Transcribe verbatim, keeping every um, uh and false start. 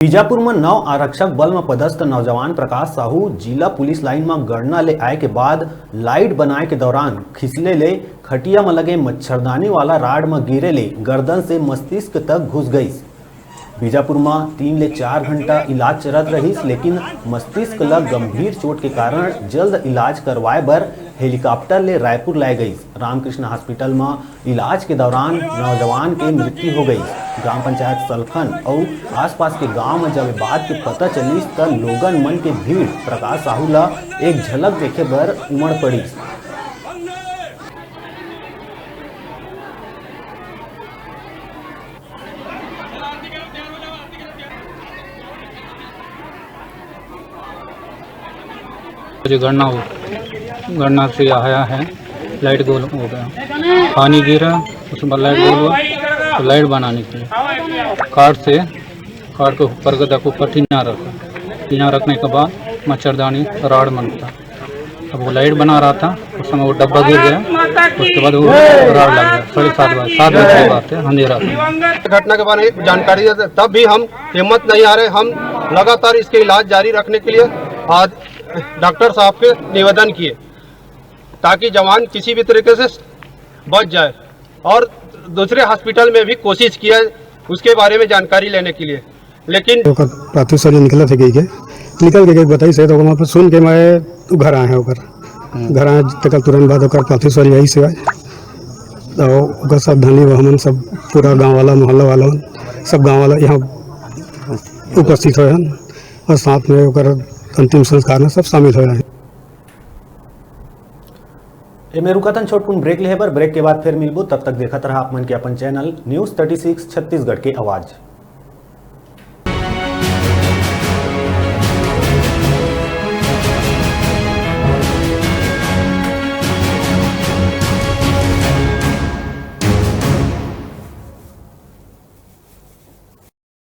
बीजापुर म नव आरक्षक बल म पदस्थ नौजवान प्रकाश साहू जिला पुलिस लाइन म गणना ले आए के बाद लाइट बनाए के दौरान खिसले ले खटिया म लगे मच्छरदानी वाला राड म गिरे ले गर्दन से मस्तिष्क तक घुस गईस। बीजापुर म तीन ले चार घंटा इलाज चलत रहिस, लेकिन मस्तिष्क ल गंभीर चोट के कारण जल्द इलाज करवाए बर हेलीकॉप्टर ले रायपुर लाए गईस। रामकृष्ण हॉस्पिटल म इलाज के दौरान नौजवान के मृत्यु हो गई। ग्राम पंचायत सलखन अउ आसपास के गांव म जब ए बात के पता चलिस, त लोगन मन के भीड़ प्रकाश साहू ला एक झलक देखे बर उमड़ पड़िस। जो गणना हो, गणना से आया है, लाइट गोल हो गया, पानी गिरा, उसके बाद लाइट गोल हुआ, तो लाइट बनाने के लिए कार्ड से, कार्ड के ऊपर, गदा के ऊपर टीना रखा। टीना रखने के बाद मच्छरदानी राड बनता। अब वो लाइट बना रहा था, उस समय वो डब्बा गिर गया, उसके बाद वो राड लग गया साढ़े सात बजे, सात बजे की बात है, अंधेरा था। घटना के बारे में जानकारी है, तब भी हम हिम्मत नहीं आ रहे। हम लगातार इसके इलाज जारी रखने के लिए आज डॉक्टर साहब के निवेदन किए, ताकि जवान किसी भी तरीके से बच जाए, और दूसरे हॉस्पिटल में भी कोशिश किया उसके बारे में जानकारी लेने के लिए, लेकिन ओकर पार्थिव शरीर निकलत हे कहिके, निकल के बताइस हे, तो वहाँ पर सुन के मैं घर आए हैं ओकर। घर आए तकर तुरंत बाद ओकर पार्थिव शरीर यही से आए। तो ओकर सावधानी बर हमन सब पूरा गाँव वाला, मोहल्ला वाला, सब गाँव वाला यहाँ उपस्थित होए हन और साथ में ओकर अंतिम संस्कार में सब शामिल होए हैं। एमे रुकत हन छोटकुन ब्रेक लेहे बर। ब्रेक के बाद फिर मिलबो, तब तक देखत रहा आप मन के अपन channel news thirty six Chhattisgarh के आवाज़।